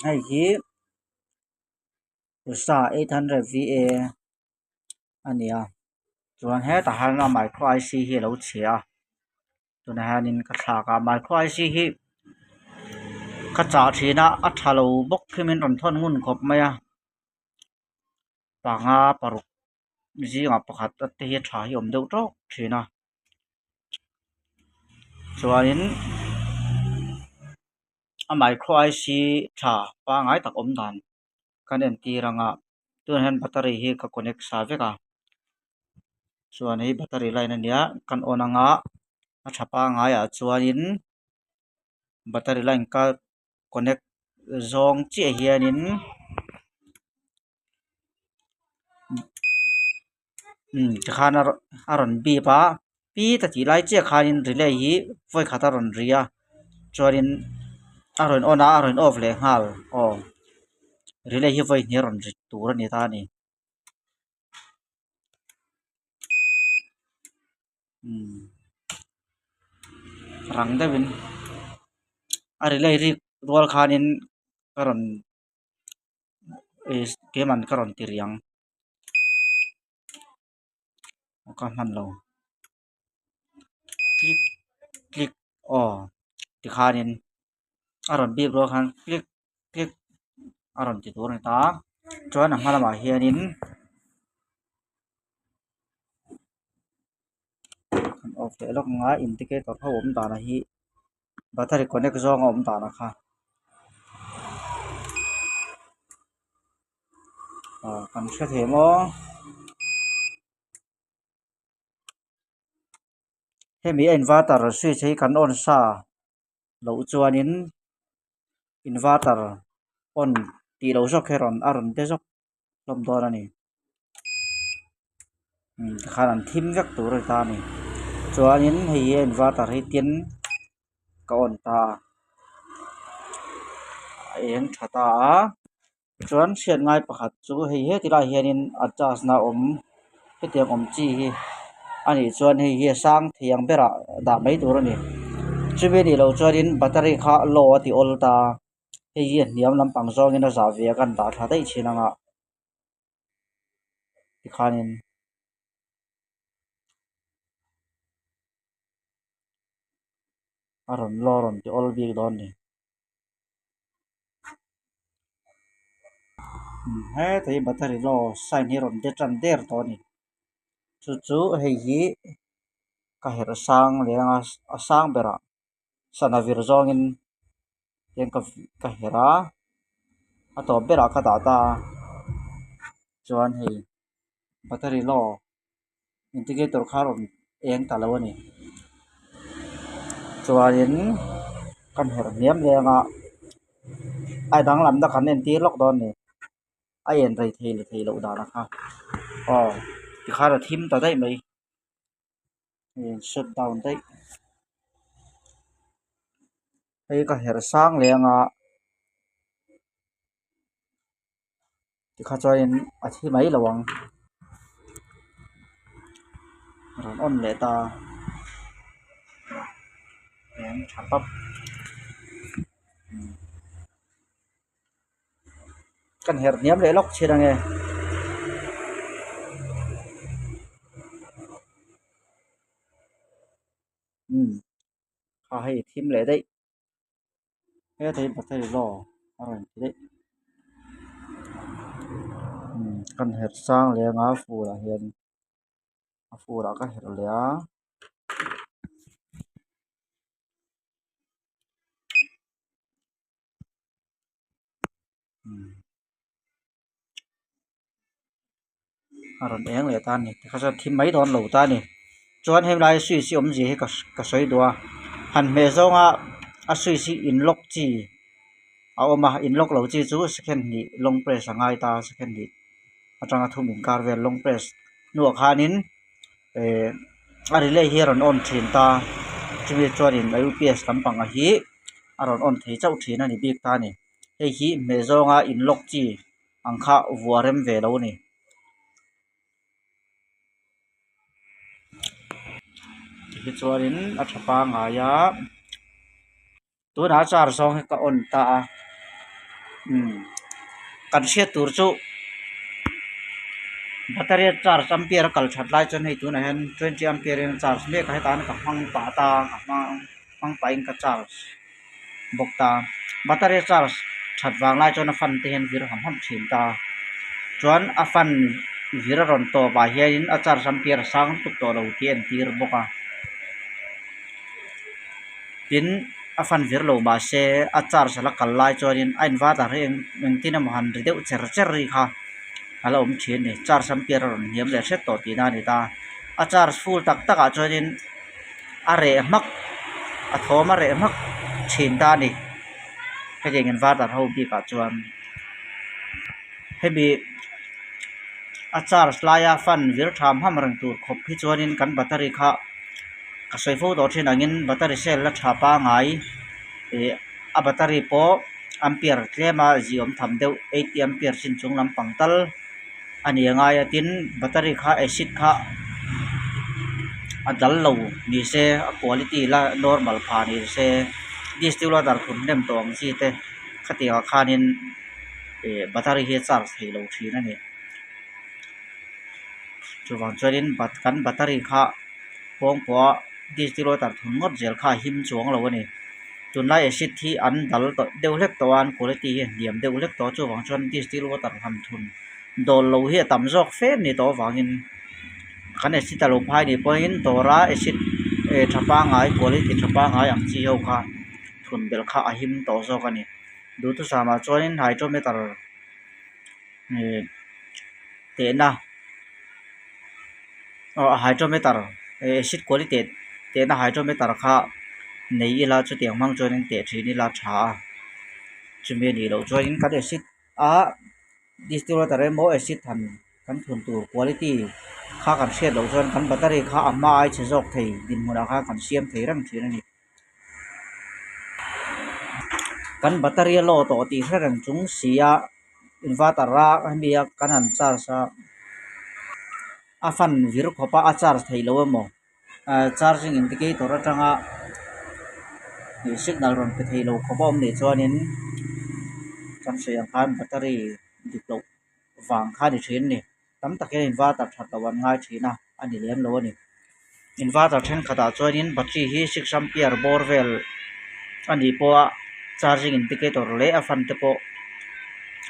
Hei hi usa 800 va a ni a chuan hetah hian a micro IC hi a lo chhia a tunah hianin ka thlak a micro IC hi ka chah thin a a tha lo bawk hi min rawn thawn ngun khawp mai a panga paruk zingah pakhat te hi a tha hi a awm deuh tawk thin a chuanin a micro IC tha pangai tak awm dan kan entir ang a tunah hian battery hi ka connect sa vek a chuan hei battery line a nia kan on ang a a tha pangaiah chuanin battery line ka connect zawng chiah hianin. Umm tikhan a a rawn bip a pit a tih lai chiah khanin relay hi vawi khat a rawn ri a chuanin a rawn on a a rawn off leh nghal aw relay hi vawi hnih a rawn ri tur a ni ta a ni umm rang deuhin a relay rik rual khanin ka rawn. Ihh keimah ka rawn ti riang ka hman lo click click aw tikhanin a rawn bik rual khan click click a rawn ti tur a ni ta chuan a hma lamah hianin kan off leh lawk ang a indicator ho awm dan hi battery connect zawng a awm dan a kha ah kan hre thei maw hemi a inverter switch hi kan on sa loh chuanin inverter on tih loh zawk hi a rawn a rawn be zawk hlawm dawn a ni umm tikhan an thim vek tur a ni ta a ni chuanin hei hi inverter hi tin ka on ta a a eng tha ta a chuan hriat ngai pakhat chu hei heti lai hianin a charge na awm hetiang awm chi hi a nih chuan hei hi a sang thei ang berah dah mai tur a ni chumi a nih loh chuanin battery kha low a ti awl ta a. Hei hi a hniam lampang zawngin a zah ve a kan dah thla daih thin ang a tikhanin a rawn law rawn ti awl bik dawn a ni heta hi battery law sign hi a rawn de tan der tawh a ni chu chu hei hi ka herh sang leh anga a sang berah. Sana vir zawngin hian ka ka herh a a tawp berah ka dah ta a chuan hei battery low indicator kha a rawn eng ta lo a ni chuanin kan herh hniam leng a a danglamna kan entir lawk dawn a ni a en rei thei leh theih loh dan a kha aw tikhan a thim ta daih mai. Shut down daih hei ka herh sang leh anga tikha chuanin a thi mai lo ang rawn on leh ta eng tha pap kan herh hniam leh lawk thin ange. Umm kha hei thim leh daih heta hi battery law a rawn ti daih umm kan herh sang leh anga fur ah hian a fur ah ka herh leh a. A rawn eng leh ta a ni tikha chuan thim mai dawn lo ta a ni chuan helai switch hi awmzia hi ka ka sawi duh a han hmeh zawnga a switch hi in lock chi a awm a in lock lo chi chu second hnih long press a ngai ta a second hnih atanga thum inkar vel long press hnuah khanin eh a relay hi a rawn on thin ta chumi chuanin a UPS lampang hi a rawn on thei chauh thin a ni bik ta a ni hei hi hmeh zawnga in lock chi ang kha vuah rem ve lo a ni. Tichuanin a tha pangngai a tunah char zawng hi ka on ta a. Umm kan hriat tur chu battery a charge ampere a kal that lai chuan hei tunah hian twenty ampere in a charge mek a hetah hian ka hmang pah ta ka hmang hmang pahin ka charge bawk ta battery a charge that vang lai chuan a fan te hian vir ham ham thin ta chuan a fan vir a rawn tawp ah hianin a charge ampere a sang lutuk tawh lo tih a entir bawk a tin a fan vir lo mahse a charge a la kal lai chuanin a inverter hi eng engtin emaw han ri deuh cher cher ri kha a la awm thin a ni charge ampere a rawn hniam leh hret tawh tihna a ni ta a charge full tak tak ah chuanin a reh hmak a thawm a reh hmak thin ta a ni hetiang inverter ho bikah chuan hemi a charge laia fan vir tham ham reng tur khawp hi chuanin kan battery kha ka sawi fo tawh thin angin battery cell la tha pangai ih a battery pawh ampere tlema ziawm tham deuh eighty ampere chin chung lampang tal a ni a ngai a tin battery kha acid kha a dal lo ni se a quality la normal pha ni se distilled water thun hnem tawh ang chi te khatiang ah khanin ih battery hi a charge thei lo thin a ni chuvang chuanin bat kan battery kha pawngpawh a distilled water thun ngawt zel kha a him chuang lo a ni tunlai acid hi an dal tawh deuh hlek tawh a an quality hi a hniam deuh hlek tawh a chuvang chuan distilled water han thun dawl lo hi a tam zawk fe a ni tawh avangin kan acid a lo phai nih pawhin dawra acid eh tha pangngai quality tha pangngai ang chi ho kha thun belh kha a him tawh zawk a ni duhthusam ah chuanin hydrometer ih tehna aw hydrometer eh acid quality tehna hydrometer kha nei ila chutiang hmang chuanin teh thin ila a tha a chumi anih loh chuanin kan acid a distilled water emaw acid han kan thun tur quality kha kan hriat loh chuan kan battery kha a hma ai chhe zawk thei dinhmunah khan kan siam thei reng thin a ni. Kan battery a low tawh tih hre reng chung si a inverter a hemi a kan han charge a a fan vir khawp a a charge theih loh emaw ahh charging indicator atanga ih signal rawn pe thei lo khawp a awm nih chuanin kan sawi ang khan battery dik loh vang kha a ni thin a ni. Tam tak hian inverter that loh an ngai thin a a ni lem lo a ni. Inverter thenkhatah chuanin battery hi six ampere bawr vel a nih pawha charging indicator leh a fan te pawh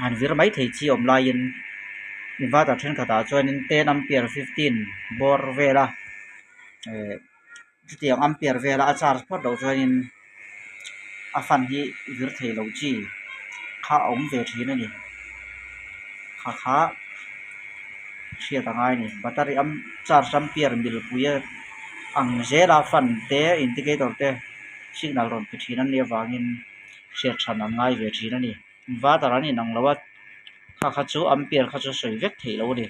han vir mai thei chi awm laiin inverter thenkhatah chuanin ten ampere fifteen bawr vela eh chutiang ampere vela a charge phawt loh chuanin a fan hi vir thei lo chi kha a awm ve thin a ni kha kha hriat a ngai a ni battery am charge ampere milpui ang zela fan te indicator te signal rawn pe thin an nih avangin hriat hran an ngai ve thin a ni inverter an inang lo a kha kha chu ampere kha chu sawi vek theih loh a ni.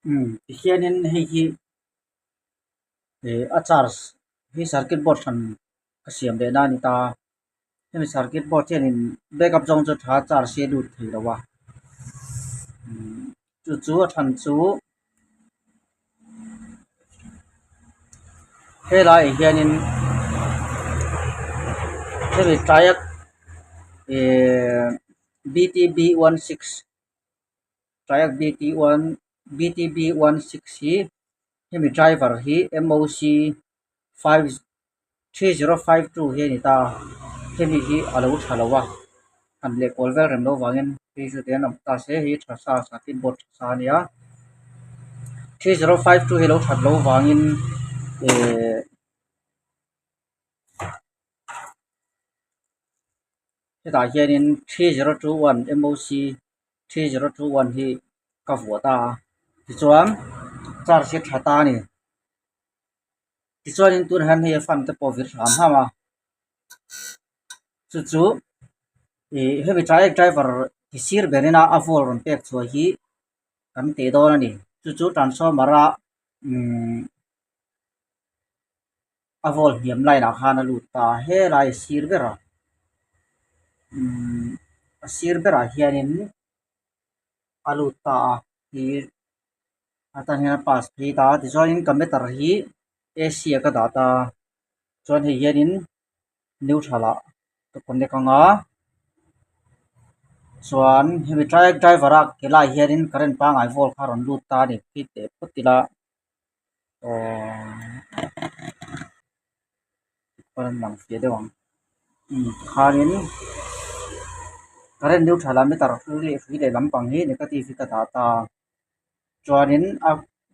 Umm tihianin hei hi ih a charge hi circuit board hran ka siam leh na a ni ta hemi circuit board hianin backup zawng chu a tha a charge hi a lut thei lo a umm chu chu a then chu helaiah hianin hemi tlai a ihh B T B one six triac B T one B T B one six hi hemi driver hi M O C five three zero five two hi a ni ta a hemi hi a lo tha lo a han lehkawl vel rem loh vangin hei chu tihian awm ta se hei hi tha sa circuit board tha sa a nia 3052 hi a lo that loh vangin ihh hetah hianin 3021 M O C 3021 hi ka vuah ta a tichuan charge hi a tha ta a ni. Tichuanin tunah hian hei a fan te pawh a vir hram hram a chu chu ih hemi triac driver ti sir berin a a volt rawn pek chhuah hi kan teh dawn a ni chu chu transformer a umm a volt hniam line ah khan a lut ta a helai a sir berah umm a sir berah hianin a lut ta a ih. A tan hian a pass phei ta a tichuanin ka meter hi A C ah ka dah ta a. Chuan hei hianin neutral ah ka connect anga chuan hemi truck driver a ke lai hianin current pangai volt kha a rawn lut ta a ni khi teh phawt ila aww rawn lang fiah deuh ang umm tikhanin current neutral ah meter hrui leh lampang hi negative hi ka dah ta a chuanin a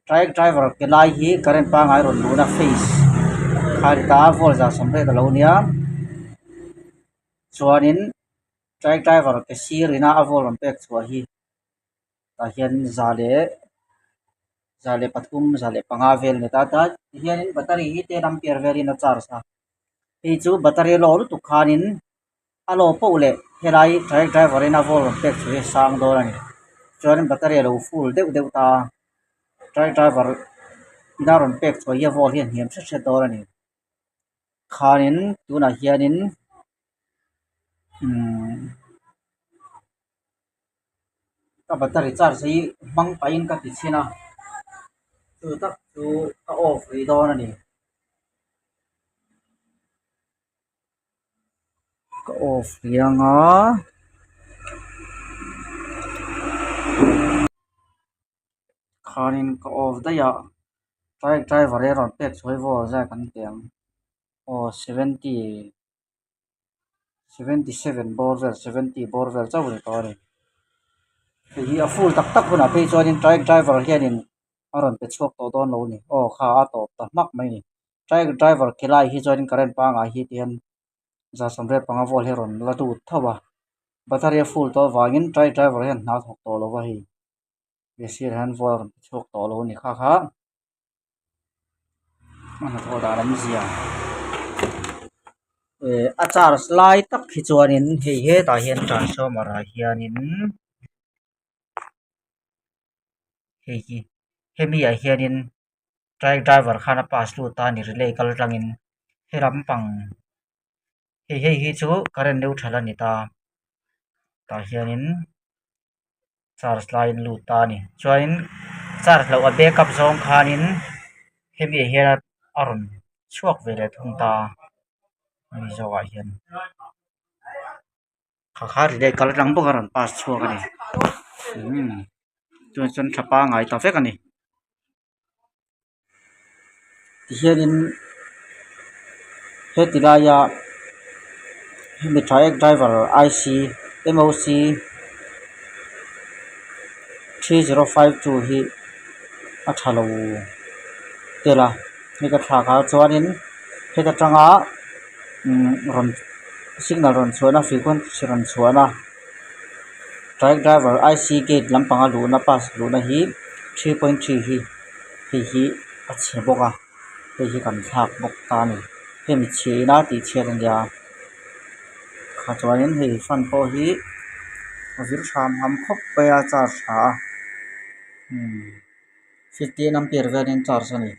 truck driver ke lai hi current pangai rawn luhna phase kha a ni ta a volt za sawmriat a lo nia chuanin truck driver ke sir ina a volt rawn pek chhuah hi tah hian za leh za leh pathum za leh panga vel a ni ta ta tihianin battery hi ten ampere velin a charge a hei chu battery a low lutuk khanin a low poh leh helai truck driver in a volt rawn pek chhuah hi a sang dawn a ni chuanin battery a lo full deuh deuh ta a truck driver ina rawn pek chhuah hi a volt hi a hniam hret hret dawn a ni khanin tunah hianin umm. Ka battery charge hi hmang pahin ka ti chhin a chu tak chu ka off rih dawn a ni ka off rih ang a khanin ka off daih a truck driver hi a rawn pek chhuah hi vaw zai kan ti ang aw seventy. 77 bawr vel 70 bawr vel chauh a ni tawh a ni hei hi a full tak tak hunah phei chuanin truck driver hianin a rawn pe chhuak tawh dawn lo a ni aw kha a tawp ta hmak mai a ni truck driver ke lai hi chuanin current pangngai hi tihian za sawmriat panga volt hi a rawn la lut tho a battery a full tawh avangin truck driver hian hna a thawk tawh lo va hei he sirah hian volt a rawn pe chhuak tawh lo a ni kha kha. A hnathawh dan awmzia eh a charge lai tak hi chuanin hei hetah hian transformer ah hianin hei hi hemi ah hianin truck driver khan a pass lut a ni relay kal tlangin he lampang hei hei hi chu current neutral a ni ta tah hianin. Charge laiin lut ta a ni chuanin charge loh a backup zawng khanin hemi ah hian a rawn chhuak ve leh thung ta a ni zawkah hian kha kha relay kal atang bawk a rawn pass chhuak a ni umm chuan chuan tha pangai ta vek a ni tihianin heti laia hemi triac driver I C M O C 3052 hi a tha lo tel a hei ka thlak ah chuanin heta tanga umm rawn signal rawn chhuahna frequency rawn chhuahna triac driver I C gate lampanga luhna pass luhna hi 3.3 hi. Hei hi a chhe bawk a hei hi kan thlak bawk ta a ni hemi chhia ina tih chhiat a nia kha chuanin hei fan pawh hi a vir hram ham khawp mai a charge tha a umm fifteen ampere velin charge a ni.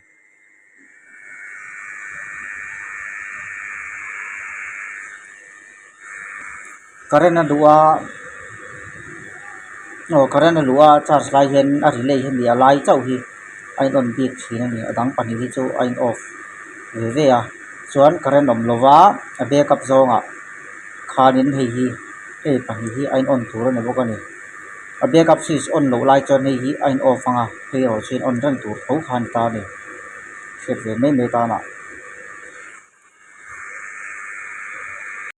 Current a duh a aw current a luh a charge lai hian a relay hi a lai chauh hi a in on bik thin a ni a dang pahnih hi chu a in off ve ve a chuan current awm lova a backup zawngah khanin hei hi hei pahnih hi a in on tur a ni bawk a ni a backup switch on loh lai chuan hei hi a in off ang a hei erawh chu a in on reng tur tho kha a ni ta a ni hriat ve mai mai tan ah.